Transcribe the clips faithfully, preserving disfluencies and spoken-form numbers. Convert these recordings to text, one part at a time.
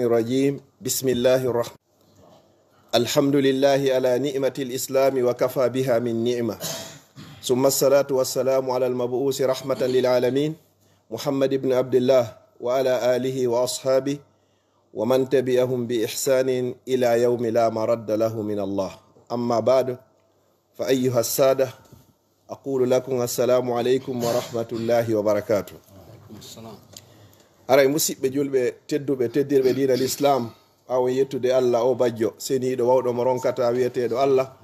الرجيم. بسم الله الرحمن الحمد لله على نعمة الإسلام وكفى بها من نعمة. ثم الصلاة والسلام على المبعوث رحمة للعالمين محمد بن عبد الله وعلى آله وأصحابه ومن تبعهم بإحسان إلى يوم لا مرد له من الله. أما بعد، فأيها السادة، أقول لكم السلام عليكم ورحمة الله وبركاته. Haray musiɓɓe julɓe tedduɓe, teddirɓe diina l'islam, ɓaawo yettude Allah o bajjo seniiɗo wawɗo mo ronkata wi'eteeɗo Allah,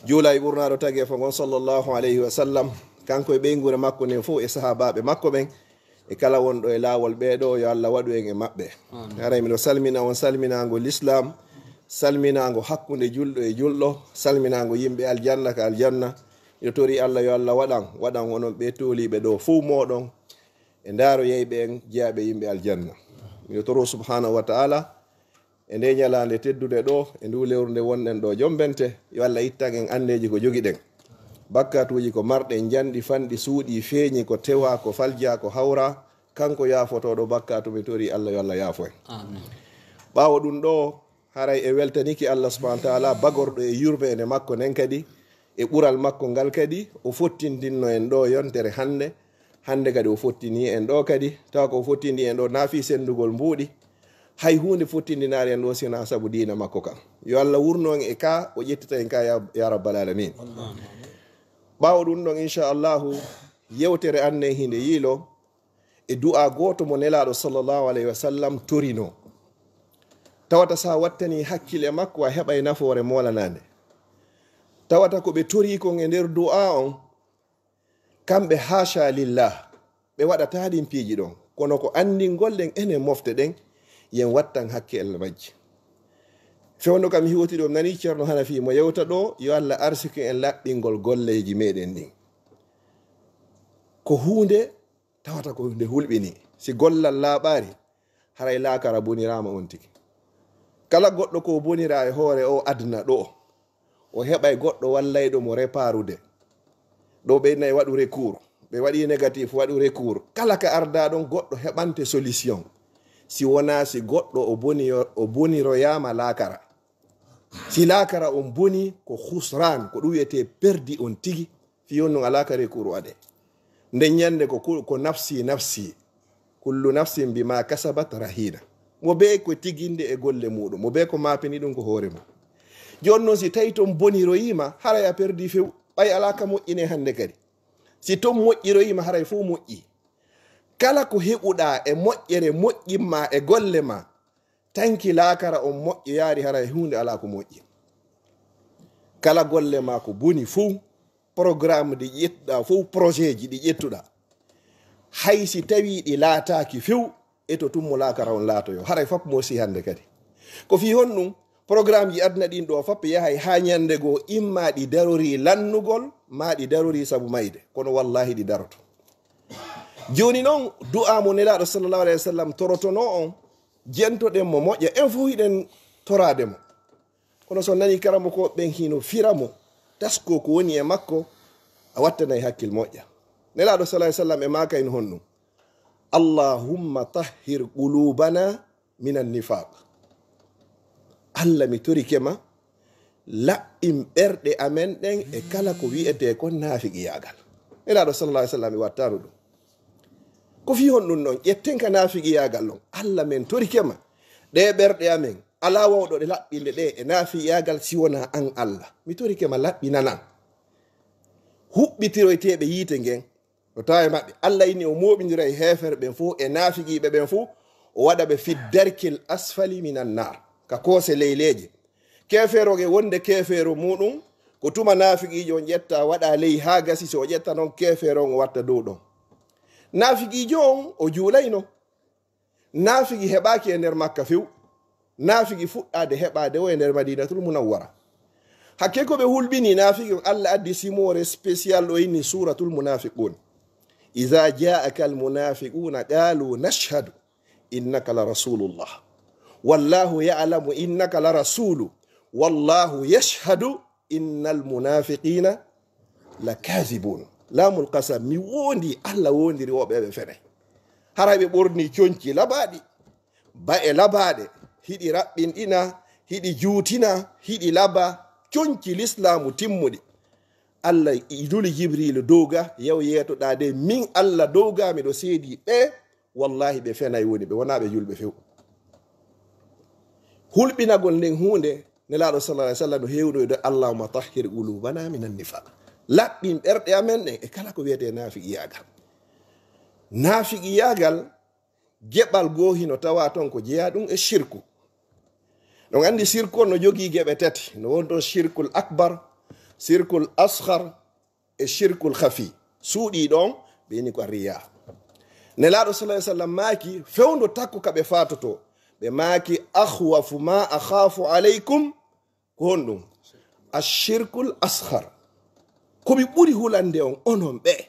juula e ɓurnaaɗo tageefo ngon sallallahu alayhi wa sallam, kanko e ɓeynguure makko nden fof e sahaabaaɓe makko ɓen, e kala wonɗo e laawol ɓeeɗo, yo Allah waɗu en e maɓɓe. Haray miɗo salmina on salminaango l'islam, salminaango hakkunde julɗo e julɗo, salminaango yimɓe aljanna ka aljanna. Miɗo tori Allah yo Allah waɗan, waɗan onon ɓe tooliiɓe ɗo fof mooɗon, e ndaaroyayɓe en jeyaaɓe yimɓe aljanna. Miɗo toro subhanahu wa ta'ala, e nde ñalaande teddude ɗo, e ndu lewru nde wonɗen ɗo jombente, yo Allah ittan en anneeji ko jogiɗen. Bakkatuuji ko marɗen, njanɗi, fanɗi, suuɗi, feeñi, ko tewa, ko falja, ko hawra, kanko yaafotooɗo bakkatu, mi tori Allah yo Allah yaafo en. Amin. Ɓaawo ɗum ɗo, haray e weltaniki Allah subhanahu wa ta'ala, bagorɗo e yurmeende makko nden kadi, e ɓural makko ngal kadi, o fottindinno en ɗo yontere hannde. Hannde kadi o fottini en ɗo kadi, tawa ko o fottini en ɗo naafi senndugol mbuuɗi. Hay huunde fottindinaare en ɗo sina sabu diina makko kan. Yo Allah wurno en e ka, o ƴettita en ka ya, ya rabbal alamin. Ɓaawo ɗum ɗon, inchallahu, yewtere annen hinde yiilo e du'a gooto mo Nelaaɗo sallallahu alayhi wa sallam torino. Tawata sa wattani hakkile makko, a heɓay nafoore moolanaande. Tawata ko ɓe tori kon e nder du'a on, kamɓe haasha lillah, ɓe waɗata ɗin piiji ɗon. Kono ko anndingol ɗen enen mofte ɗen, yen wattan hakkille majji. Fewndo kam hiwoti ɗo, mi nani Ceerno Hanafi mo yewta ɗo, yo Allah arsiki en laɓɓingol golleeji meɗen ɗin. Ko huunde tawata ko nde hulɓini. Si gollal laaɓaari, haray laakara boniraama on tigi. Kala goɗɗo ko bonira e hoore o aduna ɗo, o heɓay goɗɗo wallayɗo mo reparude. Ɗo ɓe nayi waɗu recours, ɓe waɗi négatif, waɗu recours. Kala ka arda ɗon goɗɗo heɓante solution. Si wonaa si goɗɗo o boni, o boniroyaama laakara. Si laakara on boni ko khusran, ko ɗum wiyetee perdi on tigi, fii on ɗum alaa ka recours waɗee. Nden ñannde ko ku-, ko nafsi, nafsi. Kullu nafsin bima kasabat rahina. Mo bee ko tiginde e golle muuɗum, mo bee ko maapini ɗum ko hoore mum. Jooni noon si tawi ton boniroyiima, haray a perdi few, ɓay alaa ka moƴƴinee hannde kadi. Si ton moƴƴiroyiima, haray fof moƴƴi. Kala ko heɓuɗaa e moƴƴere moƴƴin ma e golle ma, tanki laakara on moƴƴoyaari, haray huunde alaa ko moƴƴi. Kala golle ma ko boni fof, programme ɗi ƴettuɗaa fof, projet ji ɗi ƴettuɗaa, hay si tawii ɗi laataaki few, e to tummo laakara on laatoyo. Haray fop mo si hannde kadi. Ko fii honɗum? Programme ji aduna ɗin ɗo fop yahay haa ñannde goo, imma ɗi darorii lannugol, maa ɗi darorii sabu mayde. Kono wallaahi ɗi daroto. Jooni noon, du'a mo Nelaaɗo sallallahu alayhi wa sallam torotonoo on, jentoɗen mo moƴƴa, en fof hiɗen toraade mo. Kono so nani karamokooɓe ɓen hino fira mo, taskoo ko woni e makko, a wattanay hakkil moƴƴa. Nelaaɗo sallallahu alayhi wa sallam e maaka en honɗum? "Allahumma tahhir qulubana minan nifaq." Allah, mi torike ma, laɓɓin ɓerɗe amen ɗen e kala ko wi'etee kon naafiqiyaagal. Nelaaɗo sallallahu alayhi wa sallam e wattano ɗum. Ko fii honɗum ɗon? Ƴetten ka naafiqiyaagal ɗon. Allah, men torike ma, ɗe ɓerɗe amen, alaa wawɗo ɗe laɓɓinde ɗe e naafiqiyaagal si wonaa an Allah. Mi torike ma, laɓɓinanan huɓɓitiroyteeɓe yiite ngen. O tawa e maɓɓe. Allah inni o mooɓindira e heeferɓe ɓen fof, e naafiqiiɓe ɓen fof, o waɗa ɓe fi darkil asfali minan naar, ka koose leyleeje. Keefeero e wonde keefeero muuɗum, ko tuma naafiqiijo on ƴetta waɗa ley haa gasi, so o ƴetta noon keefeero on o watta dow ɗon. Naafiqiijo on o juulayno. Naafiki heɓaaki e nder Makka few. Naafiki fuɗɗaade heɓaade o e nder Madinatul Munawwara. Hakke ko ɓe hulɓini naafiki on, Allah addi simoore spécial ɗo inni Suuratul Munaafiquun. "Iza ja'aka al-munafiquna qalu nashhadu innaka la rasulullah. Wallahu ya'lamu innaka la rasulu. Wallahu yashhadu innal munafiqina la kazibun." Laamul qasam, mi wondi, Allah wondiri o ɓe ɓe fenay. Haray ɓe ɓorni conci labaaɗi. Ba e labaaɗe, hiɗi raɓɓinɗina, hiɗi juutina, hiɗi laba, conci lislaamu timmuɗi. Allah i-, nuli Jibriilu dow ga, yaw yeetoɗaa de, min Allah dow ga, miɗo seedi ɓe, wallaahi ɓe fenay woni, ɓe wonaa ɓe julɓe few. Hulɓinagol nden huunde, Nelaaɗo sallallahu alaihi wasallam no hewno e ɗo, "Allahumma tahhir qulubana minan nifaq." Laɓɓin ɓerɗe amen ɗen e kala ko wiyetee naafiqiyaagal. Naafiqiyaagal, geɓal goo hino tawa ton ko jeyaa ɗum e shirku. Ɗon anndi shirku on no jogii geɓe tati. No woni ɗon shirkul akbar, shirkul asghar, e shirkul khafi. Suuɗii ɗon, ɓe inni ko riya. Nelaaɗo sallallahu alaihi wasallam maaki, fewndo takko ka ɓe faatoto. Ɓe maaki, "Akhwafu ma akhafu alaikum." Ko honɗum? Ashirkul asghar. Ko mi ɓuri hulande on, onon ɓe.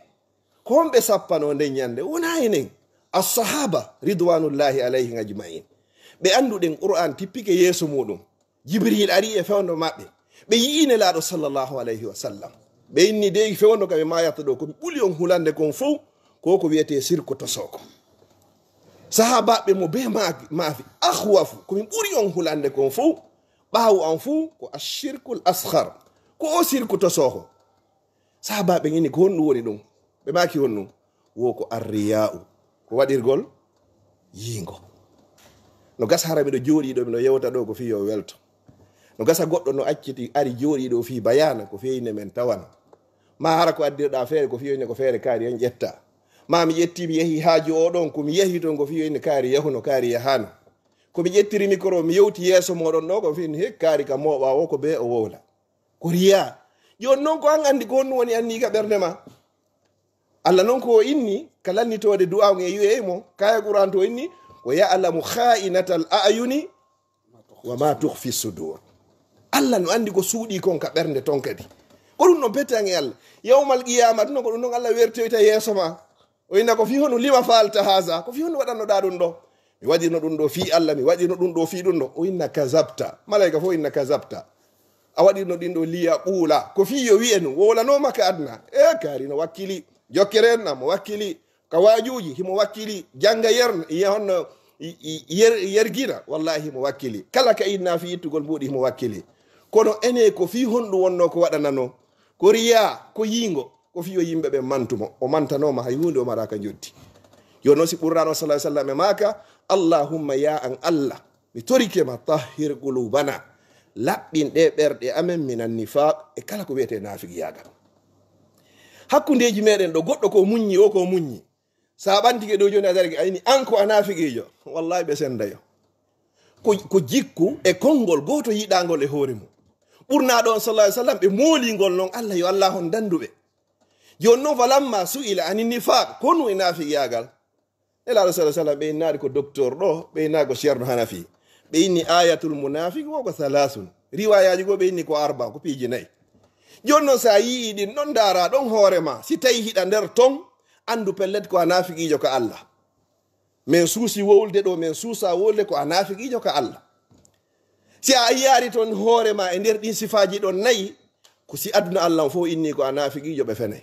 Ko honɓe sappanoo nden ñande? Wonaa enen. As-sahaba, ridwanullahi alayhim ajma'in. Ɓe annduɗen Qur'an tippike yeeso muɗum. Jibril ari e fewndo maɓɓe. Ɓe yi'i Nelaaɗo sallallahu alayhi wa sallam. Ɓe inni dey fewndo ka ɓe maayata ɗo, ko mi ɓuri on hulande kon fow, ko ko wiyetee sirku tosooko. Sahaabaaɓe mo bee maaki, maafi, "Akhwafu, ko mi ɓuri on hulande kon fow, ɓaawo an fow, ko ashirkul asghar, ko o sirku tosooko." Sahaabaaɓe inni, "Ko honɗum woni ɗum?" Ɓe maaki, "Honɗum?" Wo ko arriya'u, ko waɗirgol yiingo. No gasa hara miɗo jooɗii ɗo, miɗo yewta ɗo ko fii yo welto. No gasa goɗɗo no acciti, ari jooɗii ɗo fii bayaana, ko fii ne men tawano. Ma hara ko addirɗaa feere, ko fii ne ko feere kaari on ƴetta. Ma mi ƴetti, mi yehi haaju o ɗon, ko mi yehi ton, ko fii ne kaari yahuno, kaari yahano. Ko mi ƴettiri mikoro, mi yewti yeeso moɗon ɗo, ko fii he kaari ka mooɓa o, ko bee o wowla. Ko riya. Jooni non ko an anndi ko honɗum woni anni ka ɓernde ma. Allah non ko o inni, ka lannitoode du'a on e yu'ey mo, kaya Qur'an to o inni, "Wa ya'lamu kha'inatal a'yuni wa ma tukhfi sudur." Allah no anndi ko suuɗii kon ka ɓernde ton kadi. Ko ɗum non pettaange Allah. Yawmal qiyamah, ɗum non ko ɗum non Allah wertoyta yeeso ma. O inna ko fii honɗum, "Lima fa'alta haza?" Ko fii honɗum waɗannoɗaa ɗum ɗo? Mi waɗino ɗum ɗo fii Allah, mi waɗino ɗum ɗo fii ɗum ɗo. O inna kazabta. Malaika fof inna kazabta. A waɗino ɗum ɗo liya ɓuula. Ko fii yo wi'e ɗum. Wowlanooma ka aduna. E kaari no wakkili. Jokkere en mo wakkili. Ka waajuuji himo wakkili. Jannga yer, ye honno, i, i, yer, yergina. Wallahi himo wakkili. Kala ka inna fii ittugol mbuuɗi himo wakkili. Kono ene ko fii honɗum wonno ko waɗanano? Ko riya, ko yiingo. Ko fii yo yimɓe ɓen mantu mo. O mantanooma hay huunde, o maraaka njotti. Yo non si ɓurraano sallallahu alaihi wasallam e maaka, "Allahumma, ya an Allah, mi torike ma, tahhir qulubana, laɓɓin ɗe ɓerɗe amen, minan nifaq, e kala ko wiyetee naafiqiyaagal." Hakkundeeji meɗen ɗo, goɗɗo ko muññi, o ko muññi. Sa ɓantike ɗo jooni a darike, a ini an ko a naafiqiijo. Wallahi ɓe sendayo. Ko, ko jikku e konngol gooto yiɗaangol e hoore mum. Ɓurnaaɗo on sallallahu alaihi wasallam ɓe moolingol non Allah yo Allah on danduɓe. Jooni non falamma su'ila ani nifaq, konu e naafiqiyaagal. Nelaaɗo sallallahu alaihi wasallam ɓe innaali ko docteur ɗo, ɓe innaali ko Ceerno Hanafi. Ɓe inni ayatul munafiq wo ko thalathun. Riwayaaji goo ɓe inni ko arba, ko piiji nayi. Jooni non sa yi'i ɗin non ndaara ɗon hoore ma, si tawi hiɗa nder ton, andu pellet ko a naafiqiijo ka Allah. Min suusi wowlude ɗo, min suusa wowlude ko a naafiqiijo ka Allah. Si a yiyaari ton hoore ma e nder ɗin sifaaji ɗon nayi, ko si aduna Allah on fof inni ko a naafiqiijo, ɓe fenay.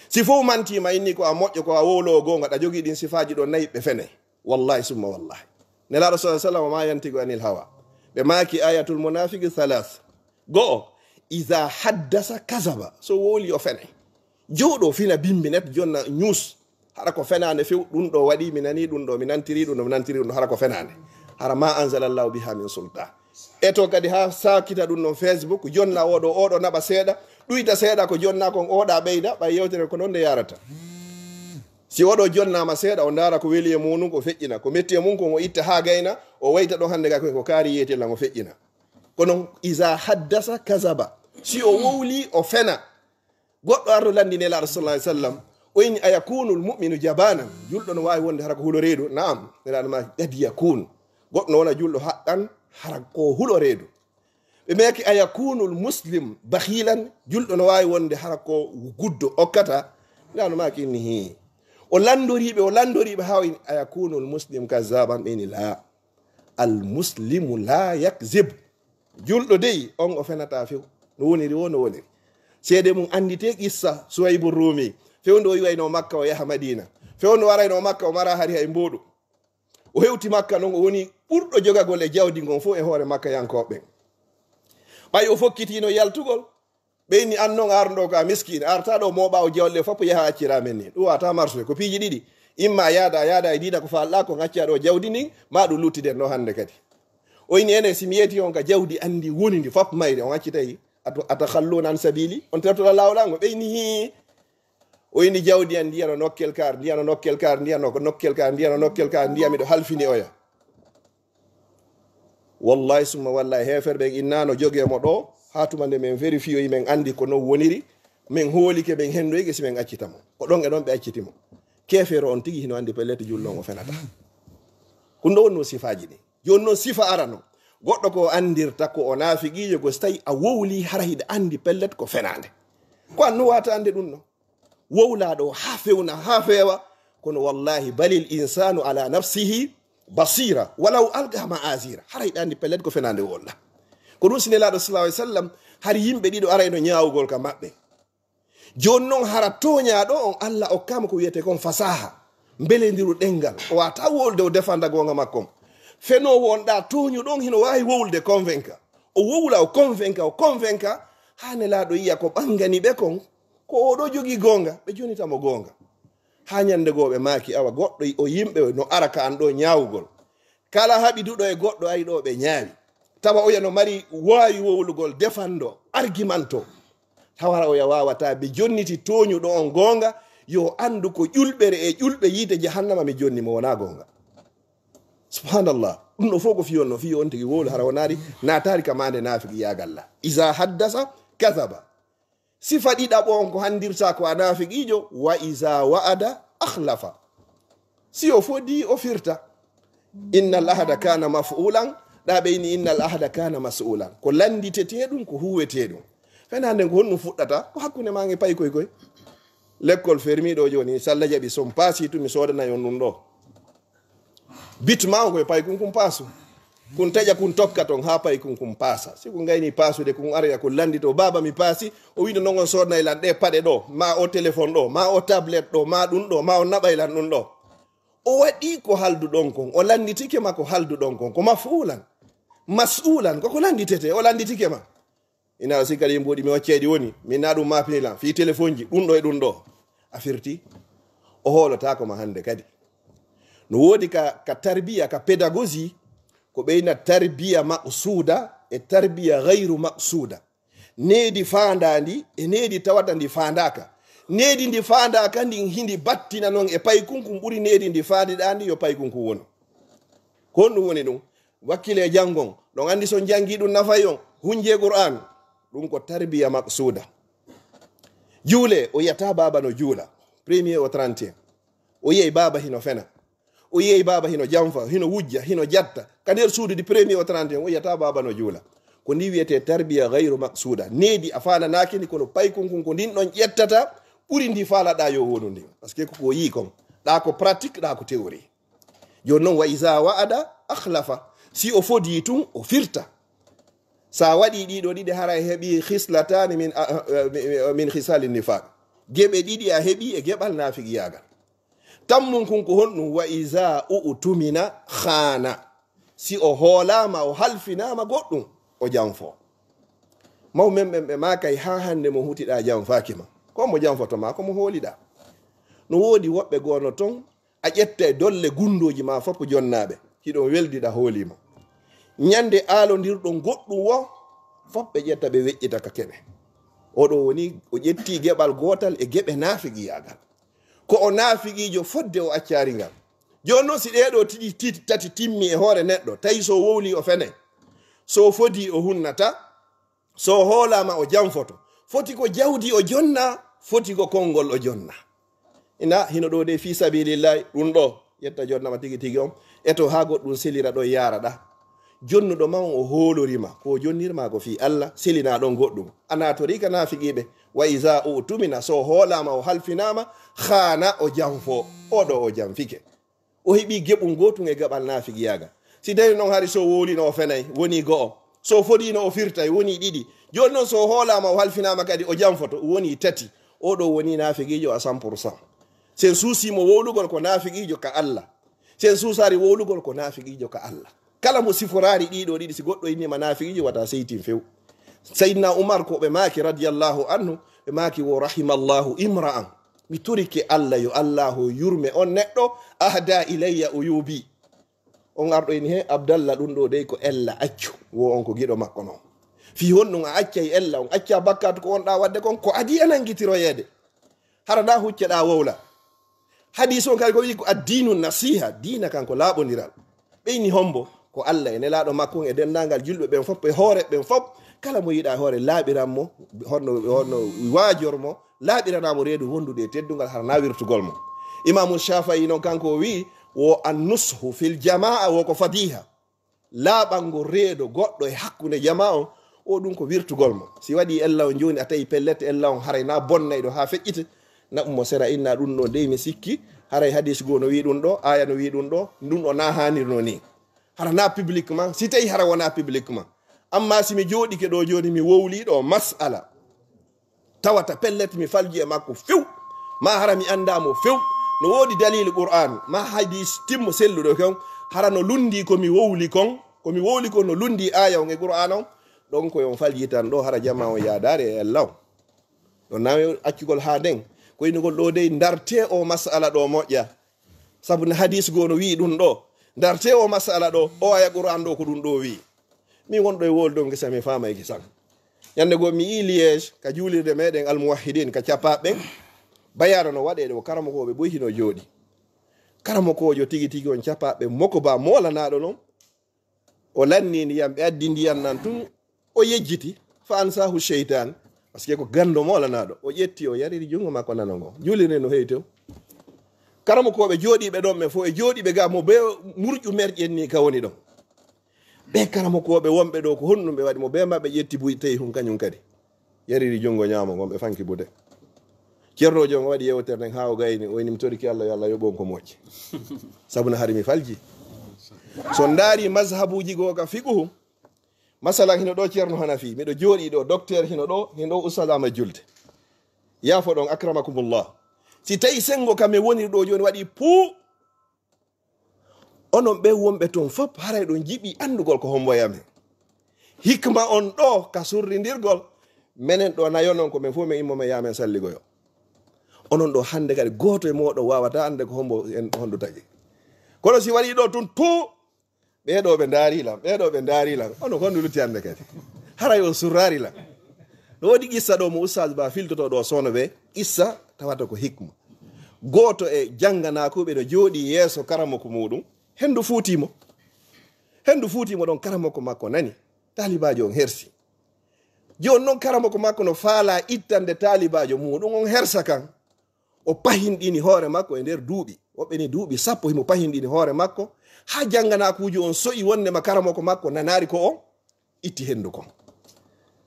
Si fof mantiima inni ko a moƴƴo, ko a wowloowo goonga, ɗa jogii ɗin sifaaji ɗon nayi, ɓe fenay. Wallahi summa wallahi. Nelaaɗo sallallahu alaihi wasallam ma yantiqu anil hawa. Ɓe maaki ayatul munafiqi thalath. Go'o, iza haddasa kazaba. So wowli o fenay. Jooɗo fina bimbi net jonna news. Hara ko fenaande few, ɗum ɗo waɗi, mi nani ɗum ɗo, mi nantiri ɗum ɗo, mi nantiri ɗum ɗo, hara ko fenaande. Hara ma anzalallahu biha min sultan. E to kadi ha sakita ɗum ɗon Facebook, jonna oɗo, oɗo naɓa seeɗa, ɗuyta seeɗa ko jonna kon, oɗa ɓeyda, ɓay yewtere ko ɗon nde yarata. Si oɗo jonnama seeɗa, o ndaara ko weli e muɗum, ko feƴƴina, ko metti e mum, ko o itta ha gayna, o wayta ɗon hande ga ko kaari yeeti lan o feƴƴina. Kono iza haddasa kazaba, si o wowli, o fena. Goɗɗo arɗo lanndi Nelaaɗo sallallahu alaihi wasallam, o inni, "Ayakunu al-mu'minu jabanan?" Julɗo no waawi wonde hara ko huloreeɗo? Naam. Nelaaɗo maaki, "Qad yakun." Goɗɗo no wona julɗo haqqan, hara ko huloreeɗo. Ɓe maaki, "Ayakunu al-muslim bakhilan?" Julɗo no waawi wonde hara ko guddo okkata? Nelaaɗo maaki, inni, "Hi." O lanndori ɓe, o lanndori ɓe haa o inni, "Ayakunu al-muslim kazzaban?" Ɓe inni, "La." Al muslimu la yakzib. Julɗo dey, on o fenata few. No woniri wo, no woniri. Seede mum anndite qissa Suwaybu Rumi. Fewndo o iwayno Makka, o yaha Madina. Fewndo o arayno Makka, o mara hari hay mboɗo. O hewti Makka noon, o woni ɓurɗo jogagol e jawdi ngon fof e hoore Makkayankooɓe ɓen. Ɓay o fokkitiino yaltugol, ɓe inni, "An noon arɗo ka miskin, arta ɗo mooɓa o jawle fof yaha accira men ni." Ɗum wata marsude, ko piiji ɗiɗi. Imma yaada, yaada e diida ko faalɗa ko, ngacca ɗo jawdi ndin, ma ɗum luttiden ɗo hannde kadi. O inni, "Ene, si mi yeeti on ka jawdi anndi woni ndi fof mayre, on accitay, ato-, atakhalluna an sabili, on tertoɗa laawol an ngo." Ɓe inni, "Hii." O inni, "Jawdi an ndiyano nokkel kaar, ndiyano nokkel kaar, ndiyano nokkel kaar, ndiyano nokkel kaar, ndiya miɗo halfini oya." Wallahi summa wallahi, heeferɓe ɓen innano jogee mo ɗo, haa tuma nde men vérifiyoyi, men anndi ko non woniri, men hoolike, men hendoyike si men accita mo. Ko ɗon e ɗon ɓe acciti mo. Keefeero on tigi hino anndi pellet julɗo on o fenata. Ko ɗum ɗo wonno sifaaji ɗi. Jooni noon sifa arano. Goɗɗo ko o anndirta ko o naafiqiijo, ko si tawi a wowli hara hiɗa anndi pellet ko fenaande. Ko an no wata annde ɗum ɗo. Wowlaa ɗo haa fewna, haa feewa. Kono wallahi, balil insanu ala nafsihi basira, walaw alqa ma'azira. Hara hiɗa anndi pellet ko fenaande wowla. Ko ɗum si Nelaaɗo sallallahu alaihi wasallam, hari yimɓe ɗiɗo arayno ñaawugol ka maɓɓe. Jooni noon hara tooñaaɗo on, Allah okkaama ko wiyetee kon fasaha, mbelendiru ɗenngal. O wata wowlude o defanda goonga makko on. Fenoowo on ɗa tooñuɗo on hino waawi wowlude convainca. O wowla o convainca, o convainca, haa Nelaaɗo yiya ko ɓangani ɓe kon, ko o ɗo jogii goonga, ɓe jonita mo goonga. Haa ñande goo ɓe maaki, awa goɗɗo o yimɓe no ara ka an ɗo ñaawugol. Kala haɓiduɗo e goɗɗo ay ɗo ɓe ñaawi. Tawa oya no mari waawi wowlugol, defando, argumento. Hawara oya waawata, ɓe jonniti tooñuɗo on goonga, yo anndu ko ƴulɓere e ƴulɓe yiite jahannama mi jonni mo wonaa goonga. Subhanallah. Ɗum ɗo fof ko fiyo no fiyo on tigi wowlu hara wonaari naataari ka maande naafiqi yaagal la. Iza haddasa kadhaba. Sifa ɗiɗaɓo on ko hanndirta ko a naafiqiijo, wa iza wa'ada akhlafa. Si o fodi, o firta. Innal ahda kana maf'ulan, ɗa ɓe ini innal ahda kana mas'ulan. Ko lannditete ɗum, ko huwete ɗum. Fena nden ko honɗum fuɗɗata? Ko hakkunde maa nge paykoy koy. Lekkol fermiɗo jooni, salla jaɓi son paasi tun mi soodana on ɗum ɗo. Bit ma ko e paykun kun paasu. Kun taƴa kun tokka ton haa paykun kun paasa. Si kun ngayni paasude kun araya kun lanndito, "Baaba mi paasi." O wiino, "Non on soodnay lan ɗe paɗe ɗo, ma o téléphone ɗo, ma o tablette ɗo, ma ɗum ɗo, ma on naɓay lan ɗum ɗo." O waɗi ko halduɗon kon, o lannditike ma ko halduɗon kon, ko mafuulan, mas'ulan, ko ko lannditete, o lannditike ma. Ina si kadi mboɗi mi waccayɗi woni, min na ɗum ma pilan, fii téléphone ji, ɗum ɗo e ɗum ɗo. A firti? O hoolotaako ma hannde kadi. No woodi ka, ka tarbiya, ka pédagogie, ko ɓeyna tarbiya maqsuuda e tarbiya gayru maqsuuda. Needi faandaandi e needi tawata ndi faandaaka. Needi ndi faandaaka ndin hindi battina non e paykun kun ɓuri needi ndi faandiɗaandi yo paykun kun wonu. Ko honɗum woni ɗum? Wakkile e janngon. Ɗon anndi so on janngi ɗum nafay on. Hunje Qur'an. Ɗum ko tarbiya maqsuuda. Juule, o yiyata baaba no juula. Premier au trente et un. O yiyay baaba hino fena. O yiyay baaba hino janfa, hino wujja, hino jatta. Ka nder suudu di premier au trente et un, o yiyata baaba no juula. Ko ndi wiyete tarbiya gayru maqsuuda. Needi a faananaaki ndi kono paykun kun ko ndin ɗon ƴettata ɓuri ndi faalaɗa yo wonu ndin. Parce que ko ko yii kon. Ɗa ko pratique, ɗa ko théorie. Jooni noon, wa iza wa'ada akhlafa. Si o fodi tun, o firta. Sa waɗi ɗiɗo ɗiɗi, hara heɓi khislataani min, a, a, min, min khisali nifaq. Geɓe ɗiɗi a heɓi e geɓal naafiqiyaagal. Tammun kun ko honɗum? Wa iza u'tumina khana. Si o hoolaama, o halfinaama goɗɗum, o janfo. Maw men ɓen ɓe maakay haa hannde mo hutiɗa janfaaki ma. Ko mo janfoto ma, ko mo hooliɗa. No woodi woɓɓe goono ton, a ƴetta e dolle gunndooji ma fof jonnaaɓe, hiɗon weldiɗa hooliima. Ñande aalondirɗon goɗɗum wo, fof ɓe ƴetta ɓe weƴƴita ka keɓe. Oɗo woni, o ƴetti geɓal gootal e geɓe naafiqiyaagal. Ko o naafiqiijo fodde o accaari ngal. Jooni noon, si ɗee ɗoo tiɗi, tit-, tati timmi e hoore neɗɗo, tawi so wowli o fenay, so fodi o hunnata, so hoolaama o janfoto. Foti ko jawdi o jonna, foti ko konngol o jonna. Ina hino ɗo de fi sabilillahi, ɗum ɗo, yetta jonnama tigi tigi on. Eto haa goɗɗum selira ɗo yaara ɗa. Jonnuɗo ma on o hoolorima, ko jonnirma ko fi Allah, selina ɗon goɗɗum. A natori ka naafiqiiɓe, wa iza u'tumina, so hoolaama o halfinaama, khana o janfo, o ɗo o janfike. O heɓi geɓum gootum e geɓal naafiqiyaagal. Si tawi noon hari so wowlino o fenay, woni go'o. So fodino o firtay, woni ɗiɗi. Jooni noon so hoolaama o halfinaama kadi o janfoto, woni tati. O ɗo woni naafiqiijo à cent pour cent. Sen suusimo wowlugol ko naafiqiijo ka Allah. Si en suusaari wowlugol ko naafiqiijo ka Allah. Kala mo siforaari ɗiɗo ɗiɗi, si goɗɗo innima naafiqiijo, wata seytin few. Sayyidina Umar ko ɓe maaki radiyallahu anhu, ɓe maaki wo rahimallahu imra'an. Mi torike Allah yo Allahu yurme on neɗɗo, ahda ilayya uyubi. On arɗo ini he, Abdallah, ɗum ɗo dey ko ella accu, wo on ko giɗo makko non. Fii honɗum a accay ella, on acca bakkaatu ko on ɗa wadde kon, ko adii a nangitiroyeede. Hara na hucceɗa wowla. Hadis on kadi ko wi ko addinu nasiha, diina kan ko laaɓondiral. Ɓe inni hombo? Ko Allah e nelaaɗo makko e denndaangal julɓe ɓen fof, e hoore ɓen fof. Kala mo yiɗa hoore, laaɓiran mo, honno, honno waajor mo, laaɓirana mo reedu wondude e teddungal, hara na wirtugol mo. Imaamu Shafa'i non kanko o wi, wo an nushu fil jamaa wo ko fadiha. Laaɓango reedo goɗɗo e hakkunde jamaa on, o ɗum ko wirtugol mo. Si waɗi ella on jooni, a tawi pellet ella on haray na bonnayɗo haa feƴƴita, naɓu mo sera, inna ɗum ɗo dey mi sikki, haray hadis goo no wi ɗum ɗo, aya no wi ɗum ɗo, ɗum ɗo na haanirno ni. Hara na publiquement, si tawi hara wona publiquement. Amma si mi jooɗike ɗo jooni, mi wowli ɗo mas'ala. Tawata pellet mi falji e makko few, ma hara mi annda mo few. No woodi dalil Qur'an, ma hadis timmo selluɗo kon, hara no lundi ko mi wowli kon, ko mi wowli kon no lundi aya on e Qur'an on, ɗon ko on falji tan ɗo, hara jama on yaadaare e ella on. Ɗon na accugol haa nden, ko inugol ɗo dey ndarte o mas'ala ɗo moƴƴa. Sabu no hadis goo no wi'i ɗum ɗo, ndarte o mas'ala ɗo, o aya Qur'an ɗo ko ɗum ɗo wi'i. Min wonɗo e wolde on gesa mi faama e gesan. Ñande goo mi yii Liège ka juulirde meɗen Almuwahhidin ka capaɓe ɓen. Bayaana no waɗeede o karamokooɓe boy hino jooɗi. Karamokoojo tigi tigi on capaɓe moko ba moolanaɗo non. O lanni ndiyam, ɓe addi ndiyam nan tun o yejjiti. Fa ansahu sheytan. Parce que ko gando moolanaɗo. O ƴetti o yariri jungo makko nano ngo. Juulirde no heewi tew. Karamokooɓe jooɗiiɓe ɗon ɓe fof e jooɗiiɓe ga mo be murƴu merƴen ni ka woni ɗon. Ɓe karamokooɓe wonɓe ɗo, ko honɗum ɓe waɗi mo? Be maɓɓe ƴetti buy tawi hun kañum kadi. Yariri junngo ñaamo ngon, ɓe fanki buude. Ceernoojo on waɗi yewtere nden haa o gayni, o inni, "Mi torike Allah, yo Allah yoɓu on ko moƴƴi." Sabu no hari mi falji. So ndaari mazhabuuji goo ka fiqhu, masalan, hino ɗo Ceerno Hanafi, miɗo jooɗii ɗo, docteur hino ɗo, hino ɗo Ustaz Ahmad Julde. Yaafo ɗon, akramakumullah. Si tawi senngo kam e woniri ɗo jooni waɗi puu, onon ɓe wonɓe ton fop, haray ɗon jiɓi anndugol ko hombo yamen. Hikma on ɗo ka surrindirgol, menen ɗo nayo non ko men fof men immo men yamen salligoyo. Onon ɗo hannde kadi gooto e mooɗon waawata annde ko hombo en hondu tagi. Kono si waɗi ɗo tun tuu, ɓee ɗo ɓe ndaari lan, ɓee ɗo ɓe ndaari lan, ono hondu lutti hannde kadi. Haray on surraari lan. No woodi qissa ɗo mo Ustaz Ba filtoto ɗo soono ɓe, qissa tawata ko hikma. Gooto e jannganaakuɓe no jooɗii yeeso karamoko muuɗum, hendu fuuti mo. Hendu fuuti mo ɗon, karamoko makko nani, taalibaajo on hersi. Jooni non karamoko makko no faalaa ittande taalibaajo muuɗum on hersa kan. O pahinɗini hoore makko e nder duuɓi. Woɓɓe ni duuɓi sappo himo pahinɗini hoore makko. Haa jannganaakuuji on so'i wonnde ma karamoko makko nanaari ko on itti hendu kon.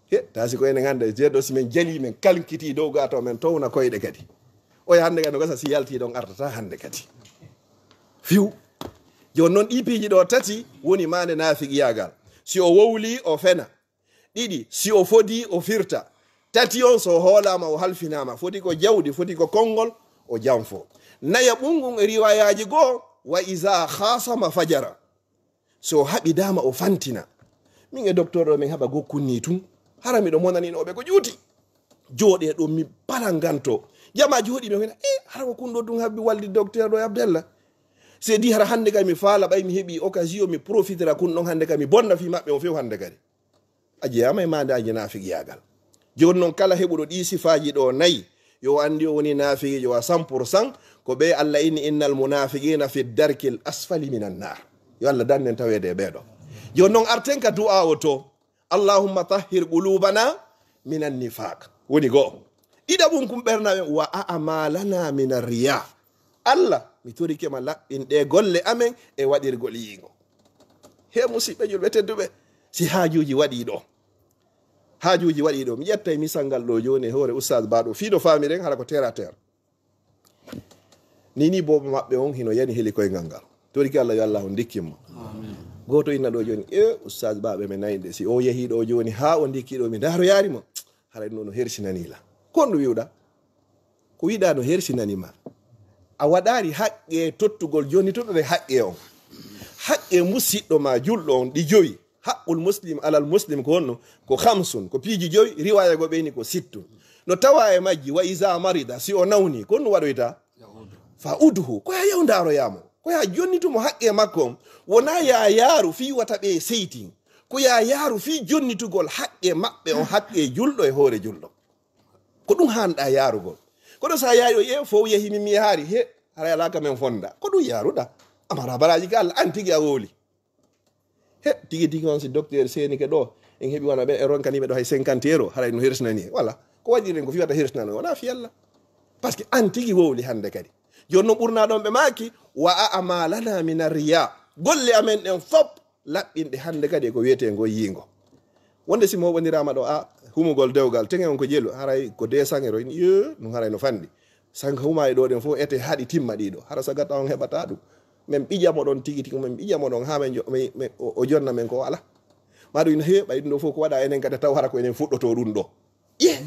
He, taasi ko enen hannde, jeeɗo si men jali, men kalkiti dow gaato, men towna koyɗe kadi. Oya hannde kadi no gasa si yalti ɗon artata hannde kadi. Fiw. Jooni non ɗi piiji ɗo tati woni maande naafiqiyaagal. Si o wowli, o fena. Ɗiɗi, si o fodi, o firta. Tati on, so o hoolaama, o halfinaama. Foti ko jawdi, foti ko konngol, o janfo. Naya ɓungun e riwayaaji goo, wa iza khasama fajara. So o haɓidaama, o fantina. Min e docteur ɗo, min haɓa gokkun ni tun. Hara miɗo monanino ɓe ko juuti. Jooɗe ɗo mi palanganto. Jama jooɗi mi wina, "Eh, hara ko kun ɗo tun habbi waldi docteur ɗo e Abdallah." Se di hara hannde kay mi faala ɓay mi heɓi occasion, mi profitira kun ɗon hannde kay mi bonna fii maɓɓe on few hannde kadi. A jeyaama e maandaaji naafiqiyaagal. Jooni non kala heɓuɗo ɗii sifaaji ɗo nayi, yo o anndi o woni naafiqiijo wa cent pour cent, ko ɓe Allah inni, "Innal munafiqina fi darkil asfali minan nar." Yo Allah dannden taweede e ɓee ɗo. Jooni non arten ka du'a o to, "Allahumma tahhir qulubana minan nifaq." Woni goo. Ɗiɗaɓun kun ɓerna ɓen, "Wa a'malana minar riya." Allah, mi torike ma laɓɓin ɗe golle amen e waɗirgol yiingo. He musiɓɓe julɓe tedduɓe, si haajuuji waɗi ɗo. Haajuuji waɗi ɗo. Mi ƴettay misal ngal ɗo jooni e hoore Ustaz Ba ɗo. Fii no faamiren hara ko terre à terre. Ni ni boobo maɓɓe on hino yani heli koyngal ngal. Toriki Allah yo Allah on ndikkin mo. Amin. Gooto inna ɗo jooni, "E Ustaz Ba ɓe men nayde. Si o yehi ɗo jooni haa o ndikki ɗo mi ndaaro yaari mo. Haray no no hersinani la." Ko on ɗum wi'uɗa? Ko wi'uɗa no hersinani ma. A waɗaari haqqe tottugol jonnituɗo ɗe haqqe on. Haqqe musiɗɗo ma julɗo on ɗi joyi. Haqqul muslim alal muslim ko honno? Ko khamsun, ko piiji joyi, riwaya go ɓeyni ko sittun. No tawa e majji, wa iza marida, si o nawni, ko honno waɗoyta? Fa udhu, ko ya yaw ndaroyamo. Ko ya jonnitu mo haqqe makko on. Wona ya yaaru fii wata ɓe seytin. Ko ya yaaru fii jonnitugol haqqe maɓɓe on, haqqe julɗo e hoore julɗo. Ko ɗum hanɗa yaarugol. Kono sa yaari o, ye, fow yehi min mi yaari, he, haray alaa ka men fonda. Ko ɗum yaaruɗa. Amara baraji ka Allah, an tigi a wowli. He, tigi tigi on si docteur seenike ɗo, en heɓi wona ɓe, e ronkaniɓe ɗo hay cinquante euro, haray no hirsnani. Wala. Ko waɗiren ko fii wata hirsnano, wona fii Allah. Parce que an tigi wowli hande kadi. Jooni non ɓurna ɗon ɓe maaki, wa a'malana min riya. Golle amen ɗen fop laɓɓinɗe hande kadi e ko wiyetee ngo yiingo. Wonde si moɓondirama ɗo, a, humugol dewgal, tenge on ko jelu, haray ko deux cents euro, yo, ɗum haray no fanɗi. Sanka huma e ɗo ɗen fof ete haaɗi timma ɗiɗo. Hara sagata on heɓata ɗum. Men ɓiƴa mo ɗon tigi tigi, men ɓiƴa mo ɗon haa men jo-, men, men, o, o jonna men ko wala. Ma ɗum ina heewi, ɓay ɗum ɗo fof ko waɗa enen kadi taw hara ko enen fuɗɗoto ɗum ɗo. Ye.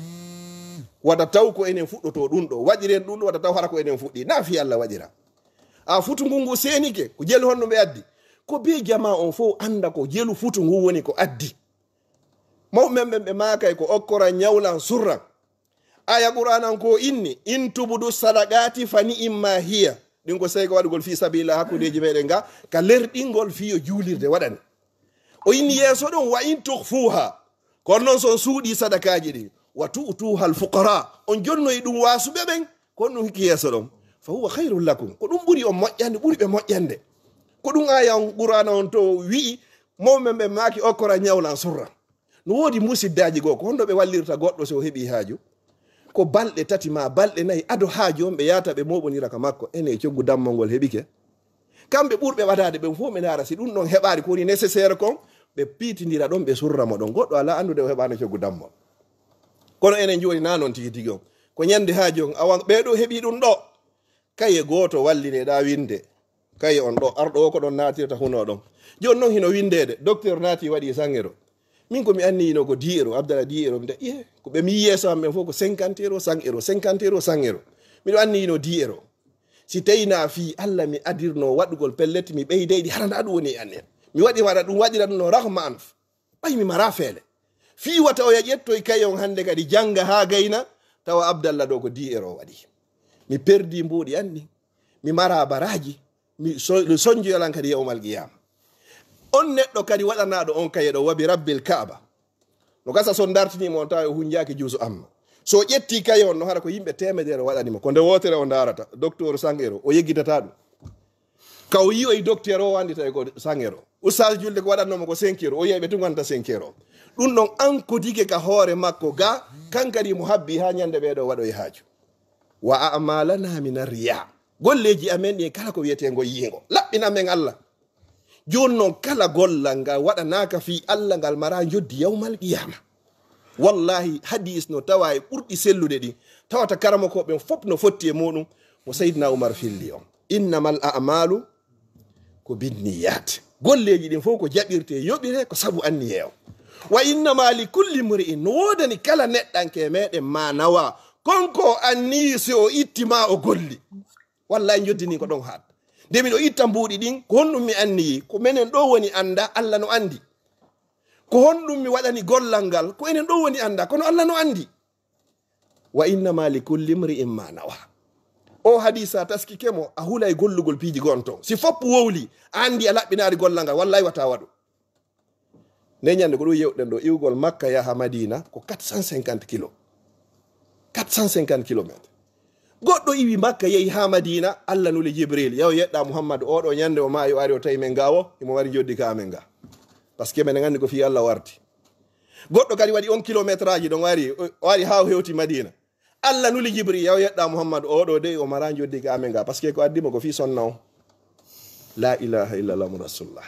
Wata taw ko enen fuɗɗoto ɗum ɗo. Waɗiren ɗum ɗo, wata taw hara ko enen fuɗɗi. Na fi Allah waɗira. A futu ngu ngu seenike, ko jelu honno ɓe addi? Ko be jama on fof anda ko jelu futu ngu woni ko addi. Mawɓe men ɓen ɓe maakay ko okkora ñawlan surran. Aya Qur'aanan ko inni, "In tubudu sadaqati fa ni'imma hiya." Ɗin ko sey ko waɗugol fi sabilillah hakkundeji meɗen ga, ka lerɗingol fiyo juulirde waɗani. O inni yeeso ɗon, "Wa in tukhfuha." Kono non so on suuɗi sadakaaji ɗin, "Wa tu'tuha al fuqara." On jonnoyi ɗum waasuɓe ɓen, ko ɗum hikki yeeso ɗon. "Fa huwa khairul lakum." Ko ɗum ɓuri on moƴƴande, ɓuri ɓe moƴƴande. Ko ɗum aya on Qur'aana on to wi'i, mawɓe men ɓe maaki okkora ñawlan surra. No woodi musiddaaji goo, ko honno ɓe wallirta goɗɗo si o heɓii haaju? Ko balɗe tati maa balɗe nayi ado haaju on ɓe yaata ɓe mooɓondira ka makko, ene e coggu dammol ngol heɓike. Kamɓe ɓurɓe ɓadaade ɓen fof ɓe ndaara si ɗum ɗon heɓaari ko woni nécessaire kon, ɓe piitindira ɗon, ɓe surra mo ɗon. Goɗɗo alaa anndude o heɓaano coggu dammol. Kono enen jooni naa non tigi tigi on. Ko ñande haaju on, awa ɓee ɗoo heɓii ɗum ɗoo. Kaye gooto wallineɗaa winde. Kaye on ɗo, arɗo o ko ɗon naatirta huno ɗon. Jooni non hino windeede, docteur naati waɗi cent euro. Min ko mi anniyino ko dix euro, Abdallah dix euro. Mi wi'a, "Iye, ko ɓe mi yeeso am ɓen fof ko cinquante euro, cent euro, cinquante euro, cent euro." Miɗo anniyino dix euro. Si tawi na fii Allah mi adirno waɗugol pellet, mi ɓeydayɗi, hara nda ɗum woni e anniyam. Mi waɗi waɗa ɗum, waɗira ɗum no rahma an. Ɓay mi mara feele. Fii wata oya ƴettoy kaye on hannde kadi jannga haa gayna, tawa Abdallah ɗo ko dix euro waɗi. Mi perdi mbuuɗi an ɗin. Mi mara baraaji. Mi so-, mi sonjoyalan kadi yawmal qiyama. On neɗɗo kadi waɗanaaɗo on kaye ɗo, wa bi rabbil Kaaba. No gasa so dartinii mo on tawa o hunjaaki juusu amma. So ƴetti kaye on no hara ko yimɓe teemedere waɗani mo. Ko nde wootere o ndaarata. Docteur cent euro, o yeggitata ɗum. Ka o yi'oyi docteur o anndi tawi ko cent euro. Ustaas julde ko waɗatnoo mo ko cinq euro. O yi'ay ɓe tun wonta cinq euro. Ɗum ɗon an ko dige ka hoore makko ga, kan kadi mo habbi haa ñande ɓee ɗo waɗoy haaju. Wa a'malana min riya. Golleeji amen ɗi kala ko wiyetee ngo yiingo. Laɓɓin amen Allah. Jooni non kala gollal ngal waɗanaaka fii Allah ngal mara njoddi yawmal qiyama. Wallahi hadis no tawa e ɓurɗi sellude ɗi. Tawata karamokooɓe ɓen fof no fotti e muɗum. Mo Seydina Umar filli on. Innamal a'malu ko binniyat. Golleeji ɗin fof ko jaɓirte, yoɓire ko sabu anniyee on. Wa innama li kulli mri'in, no woodani kala neɗɗanke meɗen ma nawa. Kon ko o anniyi si o itti ma o golli. Wallahi njoddini ko ɗon haat. Nde miɗo itta mbuuɗi ɗin, ko honɗum mi anniyi? Ko menen ɗo woni annda, Allah no anndi. Ko honɗum mi waɗani gollal ngal? Ko enen ɗo woni annda, kono Allah no anndi. Wa innama li kulli mri'in ma nawa. O hadisa taskike mo, a hulay gollugol piiji gon ton. Si foppu wowli, a anndi a laɓɓinaari gollal ngal, wallahi wata waɗu. Nde ñande ko ɗum yewɗen ɗo, iwgol Makka yaha Madina ko quatre cent cinquante kilo. Quatre cent cinquante kilomètres. Goɗɗo iwi Makka yehi haa Madina, Allah nuli Jibril, yaw yeɗɗa Muhammad, oɗo ñande o maayi o ari o tawi men ga o, imo mari njoddi ka amen ga. Parce que menen anndi ko fii Allah warti. Goɗɗo kadi waɗi on kilométrage ɗon o ari, o ari haa o hewti Madina. Allah nuli Jibril, yaw yeɗɗa Muhammad, oɗo dey o mara njoddi ka amen ga. Parce que ko addi mo ko fii sonna on. La ilaha illallah Muhammadu Rasulullah.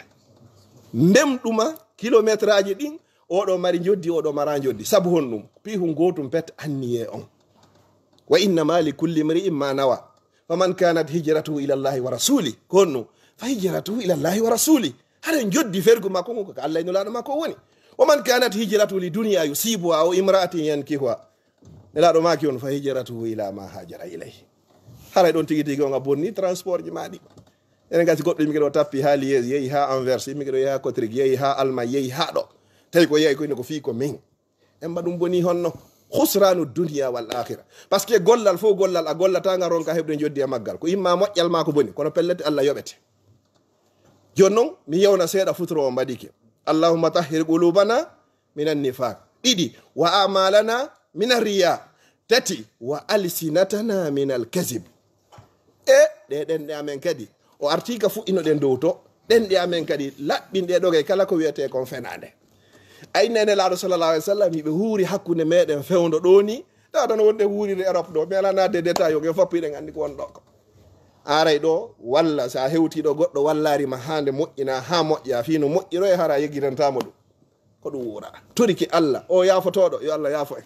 Ndem ɗuma kilométrage ɗin, oɗo mari njoddi, oɗo mara njoddi. Sabu honɗum? Piihun gootum pet anniyee on. Wa innama li kulli mri'in ma nawa. Faman kanat hijratuhu ila Allahi wa rasuli. Ko honno? Fa hijratuhu ila Allahi wa rasuli. Hara njoddi fergu makko ngun ko ka Allah e Nulaaɗo makko woni. Wa man kanat hijratuhu li dunya yusibuha aw imra'atin yankihuha. Nelaaɗo maaki on, "Fa hijratuhu ila ma hajara ilayhi." Haray ɗon tigi tigi on a bonni transport ji maaɗi. Enen gasi goɗɗo yimɓe ɗo tappi haa Liège, yehi haa Anvers, yimɓe ɗo yehi haa Cotric, yehi haa Allemagne, yehi haa ɗo. Tawi ko yehi ko ino ko fii ko min. En mbaɗum boni honno? Khusranu dunya wal akhira. Parce que gollal fof gollal a gollata nga ronka heɓde joddi e maggal. Ko imma moƴƴal ma ko boni, kono pellet Allah yoɓete. Jooni noon, mi yewna seeɗa futuro o mbaɗike. Allahumma tahhir qulubana minan nifaq. Ɗiɗi, wa amalana minan riya. Tati, wa alsinatana minal kazib. E ɗe ɗenɗe amen kadi, o artii ka fuɗɗinoɗen dow to, ɗenɗe amen kadi laɓɓin ɗe ɗogay kala ko wiyetee kon fenaande. Ay nene laaɗo sallallahu alaihi wasallam, hiɓe huuri hakkunde meɗen fewndo ɗo ni, tawa tan wonde wuuride Europe ɗo, mi ala naatde détail, yo ngen foppi ɗen anndi ko won ɗo ko. Aray ɗo, walla sa hewti ɗo goɗɗo wallari ma hande moƴƴina, ha moƴƴa, fii no moƴƴiro e hara yeggitantamo ɗum. Ko ɗum wuura. Toriki Allah, o yaafotoɗo, yo Allah yaafo en.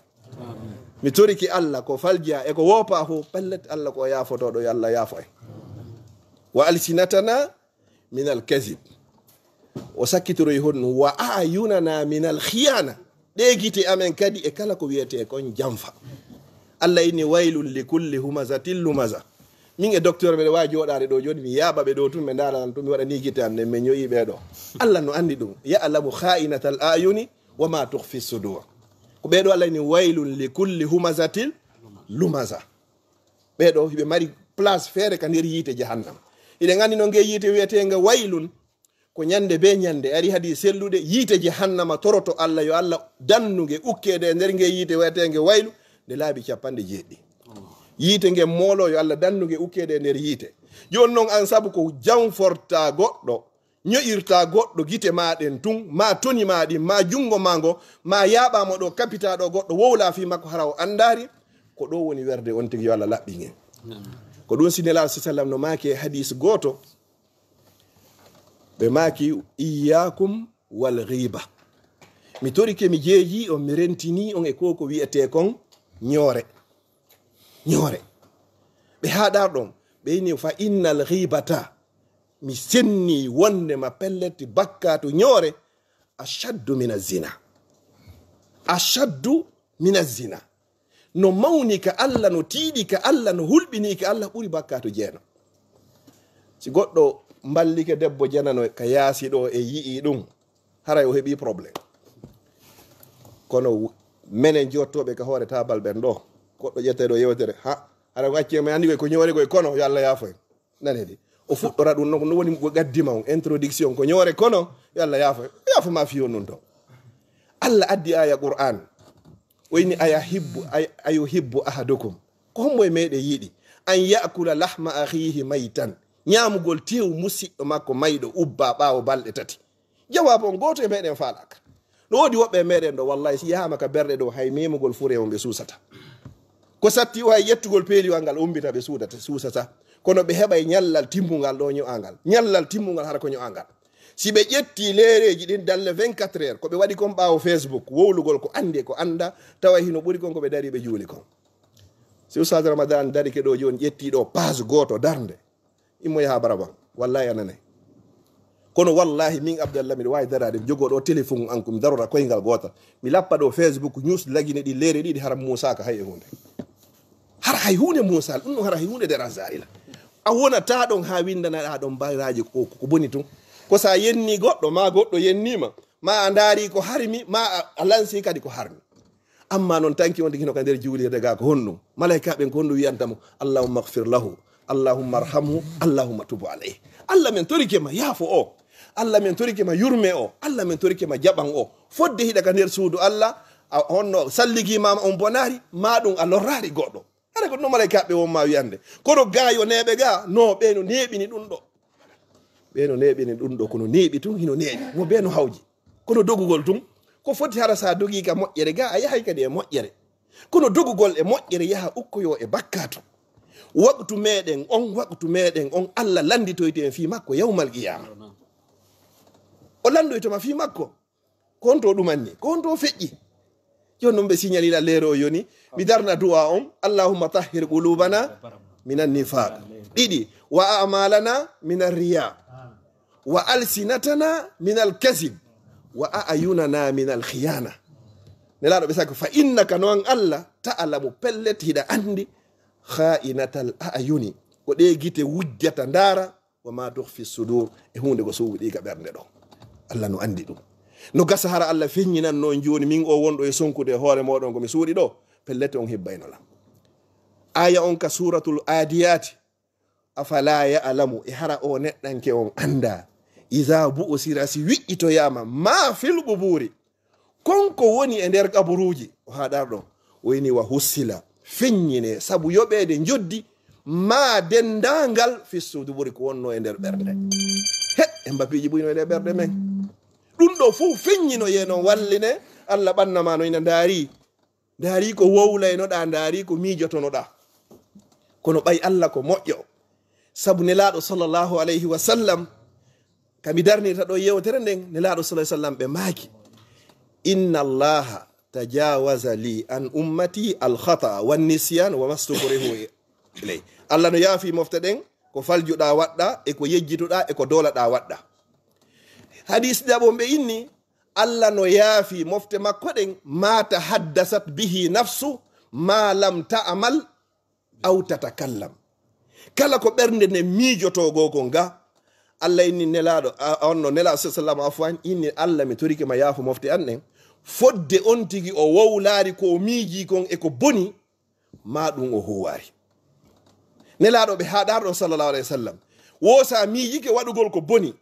Mi toriki Allah ko falja e ko woopa fof, pellet Allah ko yaafotoɗo, yo Allah yaafo en. Wa alsinatana minal kazib. O sakkitoroyi honɗum, wa ayunana minal khiyana. Ɗe gite amen kadi e kala ko wiyetee kon jamfa. Allah inni, waylun li kulli humazatin lumaza. Min e docteur meɗe waawi jooɗaade ɗo jooni, mi yaaɓa ɓe ɗo tun, ɓe ndaara lan tun, mi waɗa ni gite an ɗen, mi ñoƴi ɓe ɗo. Allah no anndi ɗum. Ya'lamu kha'inatal ayuni wa ma tukhfi sudur. Ko ɓe ɗo Allah inni, waylun li kulli humazatin lumaza. Ɓe ɗo hiɓe mari place feere ka nder yiite jahannama. Hiɗen anndi noon nge yiite wiyeteenge waylun, ko ñande be ñande, ari hadi sellude, yiite jahannama toroto Allah, yo Allah dannu nge ukkeede e nder nge yiite wiyeteenge waylu, nde laabi capanɗe jeeɗiɗi. Yiite nge moolo, yo Allah dannu nge ukkeede e nder yiite. Jooni noon an, sabu ko janforta goɗɗo, ñoƴirta goɗɗo gite ma ɗen tun, ma toni ma ɗin, ma junngo ma ngo, ma yaaɓa mo ɗo, kapita ɗo goɗɗo, wowla fii makko hara o anndaari, ko ɗo woni werde on tigi, yo Allah laɓɓin en. Ko ɗum si Nelaaɗo sallam no maaki e hadis gooto, ɓe maaki, iyyakum wal ghiba. Mi torike, mi jeeji on, mi rentini on e ko ko wiyetee kon ñoore. Ñoore. Ɓe haaɗar ɗon, ɓe inni, fa innal ghibata, mi senni wonde ma pellet bakkaatu ñoore, ashaddu mina zina. Ashaddu mina zina. No mawni ka Allah, no tiiɗi ka Allah, no hulɓini ka Allah, ɓuri bakkaatu jeena. Si goɗɗo mballike debbo jenano ka yaasi ɗo e yi'i ɗum, haray o heɓi problème. Kono w-, menen jottooɓe ka hoore taabal ɓen ɗo, goɗɗo ƴette ɗo yewtere, ha, haray ko acci e men anndi koy ko ñoore koy, kono yo Allah yaafo en. Nanedi. O fuɗɗora ɗum noon, ko ɗum woni ko gaddima on, introduction, ko ñoore kono, yo Allah yaafo, yaafo ma fiyo nun to. Allah addi aya Qur'an. O inni, aya hibbu, ay-, ayu hibbu ahadukum. Ko hombo e meɗen yiɗi? An ya'kula lahma akhihi maytan. Ñaamugol teewu musiɗɗo makko mayɗo ubba ɓaawo balɗe tati. Jawaabu on gooto e meɗen faalaaka. No woodi woɓɓe e meɗen ɗo, wallahi, si yahaama ka berɗe ɗo, hay memugol fure on ɓe suusata. Ko satti o hay ƴettugol peeliwal ngal umbita ɓe suudata, suusata. Kono ɓe heɓay ñallal timmungal ɗo ño'angal. Ñallal timmungal hara ko ño'angal. Si ɓe ƴetti leereeji ɗin dalle vingt-quatre heures, ko ɓe waɗi kon ɓaawo Facebook, wowlugol ko anndi e ko annda, tawa hino ɓuri kon ko ɓe dari ɓe juuli kon. Si Oustaz Ramadan dari ke ɗo jooni ƴetti ɗo page gooto darnde, immo yaha barabam. Wallahi a nanay. Kono wallahi min Abdallah miɗo waawi daraade, mi jogoo ɗo téléphone an ko mi darora koyngal gootal. Mi lappa ɗo Facebook news lagine ɗi leere ɗiɗi hara muusaaka hay e huunde. Hara hay huunde muusaali, ɗum ɗum hara hay huunde dérangeaali la. A wonata ɗon haa winndanaɗaa ɗon bayraaji ko, ko, ko boni tun. Ko sa yenni goɗɗo, ma goɗɗo yenni ma, ma a ndaari ko harmi, ma a, a lansi kadi ko harmi. Amma noon tanki on tigi hino ka nder juulirde ga ko honɗum? Malaika ɓen ko honɗum wiyanta mo? Allahumma ighfir lahu, Allahumma arhamhu, Allahumma tub alayh. Allah men torike ma yaafo o. Allah men torike ma yurme o. Allah men torike ma jaɓan o. Fodde hiɗa ka nder suudu Allah, a honno salligima ma on bonari, ma ɗum a lorrari goɗɗo. Hara ko ɗum malaika ɓe won ma wiyande. Kono ga yo neeɓe ga, no ɓe no neeɓini ɗum ɗo. Ɓe no neeɓini ɗum ɗo, kono neeɓi tun hino neeɓi. Mo be no hawji. Kono dogugol tun, ko foti hara sa dogi ka moƴƴere ga, a yahay kadi e moƴƴere. Kono dogugol e moƴƴere yaha ukkoyo e bakkaatu. Waqtu meɗen on, waqtu meɗen on, Allah landitoyte en fii makko yawmal qiyama. O landoyto ma fii makko. Ko honto ɗumanni? Ko honto feƴƴi? Jooni non ɓe signalira leere o yoni, mi darna du'a on, Allahumma tahhir qulubana minan nifaq. Ɗiɗi, wa a'malana minan riya. Wa alsinatana minal kazib. Wa a'yunana minal khiyana. Nelaaɗo ɓe sakko, fa innaka, no an Allah, ta'lamu, pellet hiɗa anndi, kha'inatal a'yuni, ko ɗe gite wujjata ndaara, wa ma tukhfi sudur, e huunde ko suuɗi ka ɓernde ɗo. Allah no anndi ɗum. No gasa hara Allah feññinanno on jooni, min o wonɗo e sonkude e hoore mooɗon ko mi suuɗi ɗo, pellet on hibbayno lam. Aya on ka Suratul Adiyati, afala ya'lamu, e hara o neɗɗanke on annda, iza bu'usira, si wi'itoyaama, ma fil quburi, kon ko woni e nder kaburuuji, o haɗar ɗon, o ini wa hussila, feññine, sabu yoɓeede njoddi, ma denndaangal fi suduri, ko wonno e nder ɓernde. He, e mbapiiji ɓuyno e nder ɓernde men. Ɗum ɗo fof feññino ye noon walline, Allah ɓannama no ina ndaari. Ndaari ko wowlaynoɗaa, ndaari ko miijotonoɗaa. Kono ɓay Allah ko moƴƴo. Sabu Nelaaɗo sallallahu alayhi wa sallam, ka mi darnirta ɗo yewtere nden, Nelaaɗo sallallahu alayhi wa sallam ɓe maaki, "Inna Allaha tajawaza li an ummati al khata wa nisyan wa mastukrihu ilay." Allah no yaafi mofte ɗen, ko faljuɗaa waɗɗa, e ko yejjituɗaa, e ko doolaɗaa waɗɗa. Hadis ɗaɓo ɓe inni, Allah no yaafi mofte makko ɗen, ma tahaddasat bihi nafsu, ma lam ta'mal aw tatakallam. Kala ko ɓernde nden miijotoo goo kon ga, Allah inni Nelaaɗo, a, a, on no Nelaaɗo sallallahu alayhi wa sallam, afwan, inni, "Allah, mi torike ma yaafo mofte an ɗen." Fodde on tigi o wowlaari ko o miiji kon e ko boni, ma ɗum o huwaari. Nelaaɗo ɓe haɗar ɗon sallallahu alayhi wa sallam, wo sa miijike waɗugol ko boni,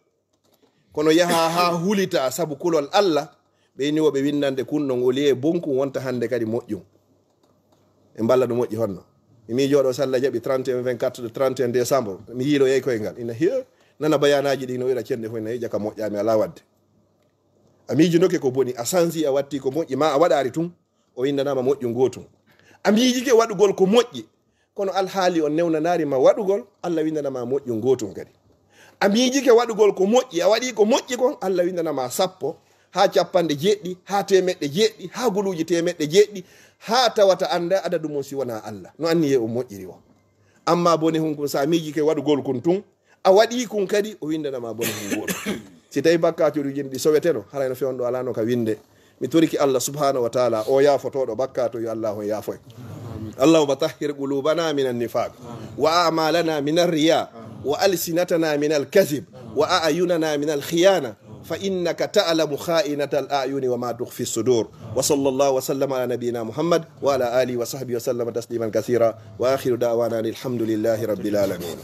kono yaha haa hulita sabu kulol Allah, ɓe ini wo ɓe winndande kun non, o liye bonkun wonta hannde kadi moƴƴum. E mballa no moƴƴi honno? Mi miijoo ɗo, so Allah jaɓi, trente et un, vingt-quatre, trente et un décembre, mi yiiloyay koye ngal. Ina hiya, nana bayaanaaji ɗi no wi'a cennde fof, ina yiƴa ka moƴƴaa, mi alaa waɗde. A miijunoke ko boni, a sansi, a watti ko moƴƴi, ma a waɗaari tun, o winndanaama moƴƴum gootun. A miijike waɗugol ko moƴƴi, kono alhaali on newnanaari ma waɗugol, Allah winndana ma moƴƴum gootun kadi. A miijike waɗugol ko moƴƴi, a waɗii ko moƴƴi kon, Allah winndana ma sappo, haa cappanɗe jeeɗiɗi, haa teemeɗɗe jeeɗiɗi, haa guluuji teemeɗɗe jeeɗiɗi, haa tawata annda adadu mum si wonaa Allah. No anniye on moƴƴiri on. Amma bone hun kun, sa miijike waɗugol kun tun, a waɗii kun kadi, o winndana ma bone hun gootun. Si tawi bakkatuuji ɗin ɗi soweteno, haray no fewndo alaa no ka winnde. Mi toriki Allah subhanahu wa ta'ala, o yaafotooɗo bakkaatu, yo Allah on yaafo en. اللهم طهر قلوبنا من النفاق، وأعمالنا من الرياء، وألسنتنا من الكذب، وأعيننا من الخيانة، فإنك تعلم خائنة الأعين وما تخفي الصدور. وصلى الله وسلم على نبينا محمد وعلى آله وصحبه وسلم تسليما كثيرا. وآخر دعوانا أن الحمد لله رب العالمين.